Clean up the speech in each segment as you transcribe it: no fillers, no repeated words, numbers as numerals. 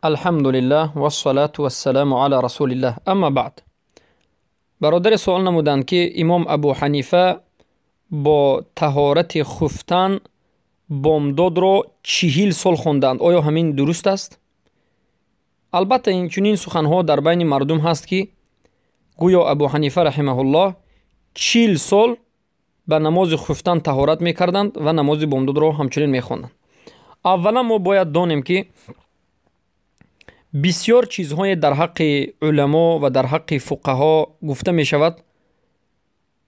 Алҳамдулиллаҳ вассалату вассаламу ала расулиллаҳ. Амма баъд. Бародаре суол намуданд, ки имом Абу Ҳанифа бо таҳорати хуфтан бомдодро 40 сол хонданд. Оё ҳамин дуруст аст? Албатта, инчунин суханҳо дар байни мардум ҳаст, ки гӯё Абу Ҳанифа раҳимаҳуллоҳ 40 сол ба намози хуфтан таҳорат мекарданд ва намози бомдодро ҳамчунин мехонданд. Аввалан, мо бояд донем, ки бисёр чизҳое дар ҳаққи уламо ва дар ҳаққи фуқаҳо гуфта мешавад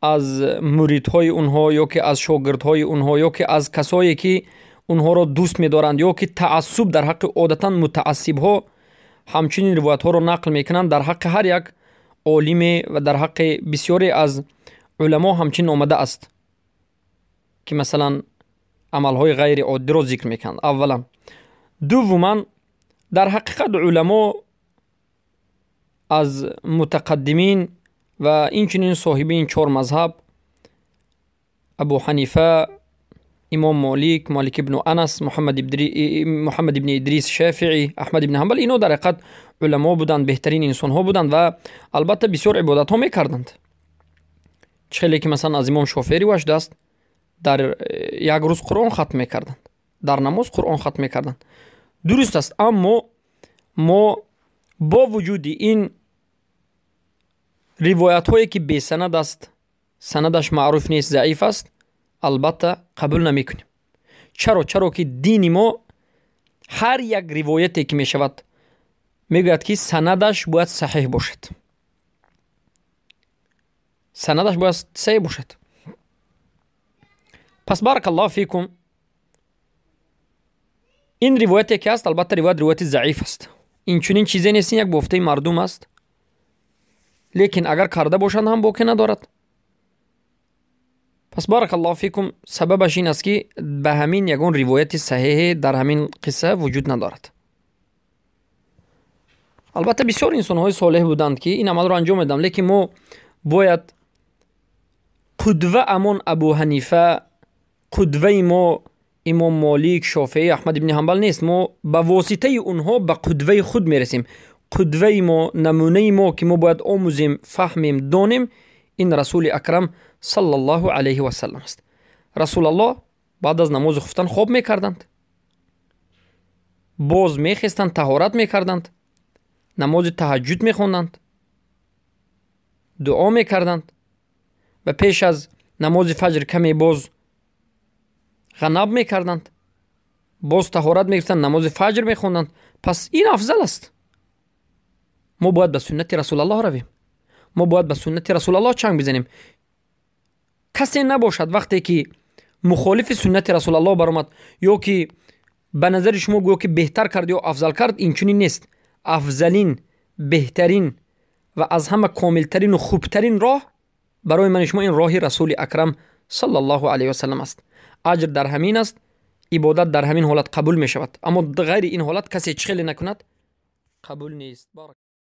аз муридҳои онҳо ё ки аз шогирдҳои онҳо, ё ки аз касое ки онҳоро дӯст медоранд, ё ки таассуб дар ҳаққи одатан мутаассибҳо ҳамчунин ривоятҳоро нақл мекунанд. Дар ҳаққи ҳар як олиме ва дар ҳаққи бисёре аз уламо ҳамчунин омада аст, ки масалан амалҳои ғайриоддиро зикр мекунанд. Аввалан. Дуввуман, дар ҳақиқат уламо аз мутақаддимин ва инчунин соҳиби ин чор мазҳаб, Абу Ҳанифа, имом Молик, Молик ибну Анас, Муҳаммад ибни Идрис Шафиӣ, Аҳмад ибни Ҳамбал, ино дар ҳақиқат уламо буданд, беҳтарин инсонҳо буданд ва албатта бисёр ибодатҳо мекарданд. Чӣ хеле ки масалан аз имом Шофеӣ ривоят шудааст, дар як рӯз Қуръон хатм мекарданд, дар намоз Қуръон хатм мекарданд. Дуруст аст, аммо мо бо вуҷуди ин ривоятҳое ки бесанад аст, санадаш маъруф нест, заиф аст, албатта қабул намекунем. Чаро? Чаро ки дини мо ҳар як ривояте ки мешавад, мегӯяд, ки санадаш бояд саҳеҳ бошад, санадаш бояд саҳеҳ бошад. Пас, баракаллоҳу фикум, ин ривояте ки ҳаст, албатта ривоят ривояти заиф аст. Инчунин чизе нест, ин як бофтаи мардум аст, лекин агар карда бошанд ҳам, боке надорад. Пас, баракаллоҳу фикум, сабабаш ин аст, ки ба ҳамин ягон ривояти саҳеҳе дар ҳамин қисса вуҷуд надорад. Албатта, бисёр инсонҳои солеҳ буданд, ки ин амалро анҷом медоданд, лекин мо бояд қудва амон Абу Ҳанифа, қудваи мо имом Молик, Шофеӣ, Аҳмад ибни Ҳамбал нест. Мо ба воситаи онҳо ба қудваи худ мерасем. Қудваи мо, намунаи мо, ки мо бояд омӯзем, фаҳмем, донем, ин Расули Акрам саллаллоҳу алайҳи васаллам аст. Расулаллоҳ баъд аз намози хуфтан хоб мекарданд, боз мехестанд, таҳорат мекарданд, намози таҳаҷҷуд мехонданд, дуо мекарданд ва пеш аз намози фаҷр каме боз ғанаб мекарданд, боз таҳорат мегирифтанд, намози фаҷр мехонданд. Пас ин афзал аст. Мо бояд ба суннати Расулаллоҳ равем, мо бояд ба суннати Расулаллоҳ чанг бизанем. Касе набошад, вақте ки мухолифи суннати Расулаллоҳ баромад ё ки ба назари шумо гӯё ки беҳтар кард ё афзал кард, инчунин нест. Афзалин, беҳтарин ва аз ҳама комилтарину хубтарин роҳ барои мани шумо ин роҳи Расули Акрам саллаллоҳу алайҳи васаллам аст. Аҷр дар ҳамин аст, ибодат дар ҳамин ҳолат қабул мешавад, аммо ғайри ин ҳолат касе чӣ хеле накунад, қабул нест.